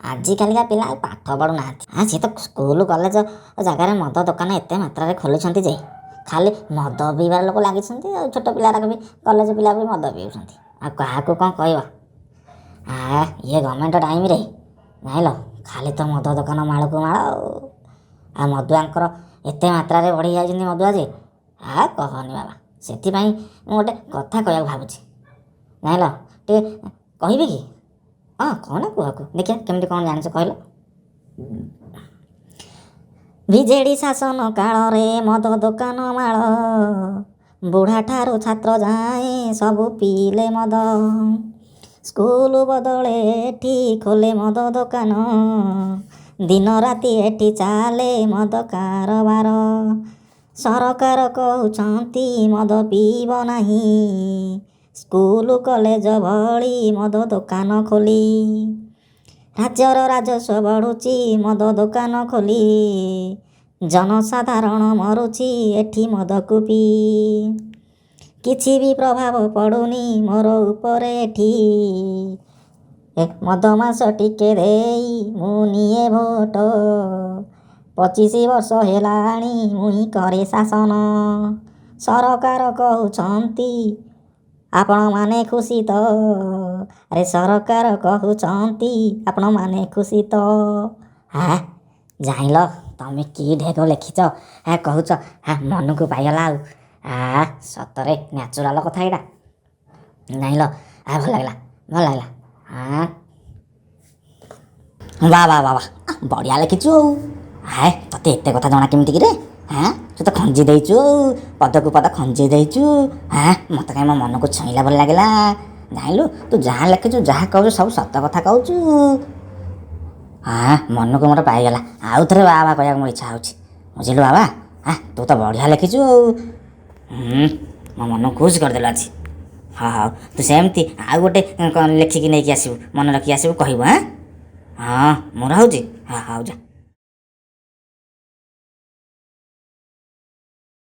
ଆଜିକାଲିକା ପିଲା ଆଉ ପାଠ ପଢ଼ୁନାହାନ୍ତି। ସିଏ ତ ସ୍କୁଲ କଲେଜ ଜାଗାରେ ମଦ ଦୋକାନ ଏତେ ମାତ୍ରାରେ ଖୋଲୁଛନ୍ତି ଯେ ଖାଲି ମଦ ପିଇବାର ଲୋକ ଲାଗିଛନ୍ତି, ଆଉ ଛୋଟ ପିଲାରାକ ବି, କଲେଜ ପିଲା ବି ମଦ ପିଉଛନ୍ତି। ଆଉ କାହାକୁ କ'ଣ କହିବ? ଇଏ ଗଭର୍ଣ୍ଣମେଣ୍ଟ ଟାଇମ୍ରେ ଜାଣିଲ, ଖାଲି ତ ମଦ ଦୋକାନ ମାଳକୁ ମାଳ, ଆଉ ମଦୁଆଙ୍କର ଏତେ ମାତ୍ରାରେ ବଢ଼ି ଯାଇଛନ୍ତି ମଦୁଆ ଯେ କହନି ବାବା। ସେଥିପାଇଁ ମୁଁ ଗୋଟେ କଥା କହିବାକୁ ଭାବୁଛି, ଜାଣିଲ, ଟିକେ କହିବି କି? ହଁ, କହୁନ, କୁହ କୁହ, ଦେଖିବା କେମିତି କ'ଣ ଜାଣିଛ କହିଲ। ବିଜେଡ଼ି ଶାସନ କାଳରେ ମଦ ଦୋକାନ ମାଳ, ବୁଢ଼ାଠାରୁ ଛାତ୍ର ଯାଏଁ ସବୁ ପିଇଲେ ମଦ। ସ୍କୁଲ ବଦଳେ ଏଠି ଖୋଲେ ମଦ ଦୋକାନ, ଦିନ ରାତି ଏଠି ଚାଲେ ମଦ କାରବାର। ସରକାର କହୁଛନ୍ତି ମଦ ପିଇବ ନାହିଁ, ସ୍କୁଲ କଲେଜ ଭଳି ମଦ ଦୋକାନ ଖୋଲି। ରାଜ୍ୟର ରାଜସ୍ୱ ବଢ଼ୁଛି ମଦ ଦୋକାନ ଖୋଲି, ଜନସାଧାରଣ ମରୁଛି ଏଠି ମଦକୁ ପିଇ। କିଛି ବି ପ୍ରଭାବ ପଡ଼ୁନି ମୋର ଉପରେ ଏଠି, ମଦ ମାସ ଟିକେ ଦେଇ ମୁଁ ନିଏ ଭୋଟ। 25 ବର୍ଷ ହେଲାଣି ମୁଇଁ କରେ ଶାସନ। ସରକାର କହୁଛନ୍ତି ଆପଣମାନେ ଖୁସି ତ? ଆରେ ସରକାର କହୁଛନ୍ତି ଆପଣମାନେ ଖୁସି ତ? ଜାଣିଲ, ତମେ କି ଢେଗ ଲେଖିଛ, କହୁଛ, ମନକୁ ପାଇଗଲା। ଆଉ ସତରେ ନ୍ୟାଚୁରାଲ କଥା ଏଇଟା, ଜାଣିଲ। ଭଲ ଲାଗିଲା, ଭଲ ଲାଗିଲା। ବା ବା ବା ବା, ବଢ଼ିଆ ଲେଖିଛୁ। ଆଉ ତତେ ଏତେ କଥା ଜଣା କେମିତି କିରେ? ତୁ ତ ଖଞ୍ଜି ଦେଇଛୁ ଆଉ, ପଦକୁ ପଦ ଖଞ୍ଜି ଦେଇଛୁ। ମୋତେ କାହିଁ ମୋ ମନକୁ ଛୁଇଁଲା ଭଳି ଲାଗିଲା। ଜାଣିଲୁ, ତୁ ଯାହା ଲେଖିଛୁ, ଯାହା କହୁଛୁ, ସବୁ ସତ କଥା କହୁଛୁ। ମନକୁ ମୋର ପାଇଗଲା। ଆଉ ଥରେ ବା ବା କହିବାକୁ ମୋର ଇଚ୍ଛା ହେଉଛି, ବୁଝିଲୁ ବାବା? ତୁ ତ ବଢ଼ିଆ ଲେଖିଛୁ ଆଉ ମୋ ମନକୁ ଖୁସି କରିଦେଲୁ ଆଜି। ହଁ ହଉ, ତୁ ସେମିତି ଆଉ ଗୋଟେ ଲେଖିକି ନେଇକି ଆସିବୁ, ମନେ ରଖିକି ଆସିବୁ, କହିବୁ। ହଁ, ମୁଁ ରହୁଛି। ହଁ, ହଉ ଯା।